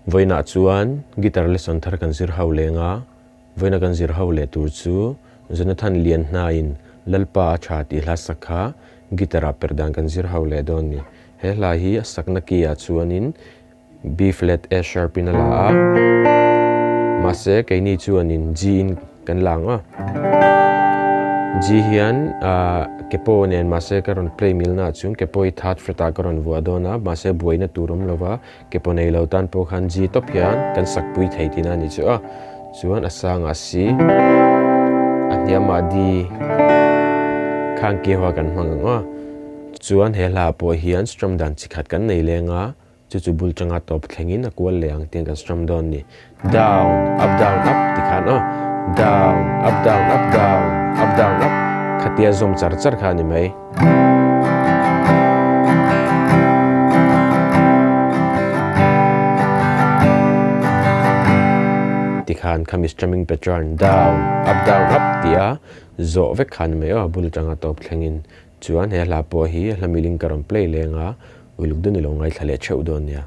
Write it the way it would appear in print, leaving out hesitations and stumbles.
Vawiinah chuan guitar lesson thar kan zir ho leng a, vawiina kan zir ho leh tur chu Jonathan Lianhnain Lalpa a tha tih hla sak kha guitar ah per dan kan zir ho leh dawn ni. He hla hi a sakna key ah chuanin B flat A sharp in a la a, mahse keini chuanin G in kan la ang a. G hian ke pawh nen mahse ka rawn play mil naah chuan ke pawh hi third fret ah ka rawn vuah dawn a, mahse buaina tur awm lo va, ke pawh nei lo tan pawh khan G tawp hian kan sak pui thei tihna a ni chu a. Chuan a sangah C, a hniamah D khan key hoa kan hmang ang a. Chuan he hla pawh hian strum dan chi khat kan nei leng a. Chu chu bul tanga tawp thlengin a kual leh ang tiang kan strum dawn ni. Down, up down up ti khan aw. Down, up down up down, up down up khatia zawm char char kha a ni mai. Ti khan khami strumming pattern down, up down up tia zawh vek kha a ni mai aw bul tanga tawp thlengin. Chuan he hla pawh hi hla miling ka rawn play leng a, uluk dun i lo ngaithla leh theuh dawn nia.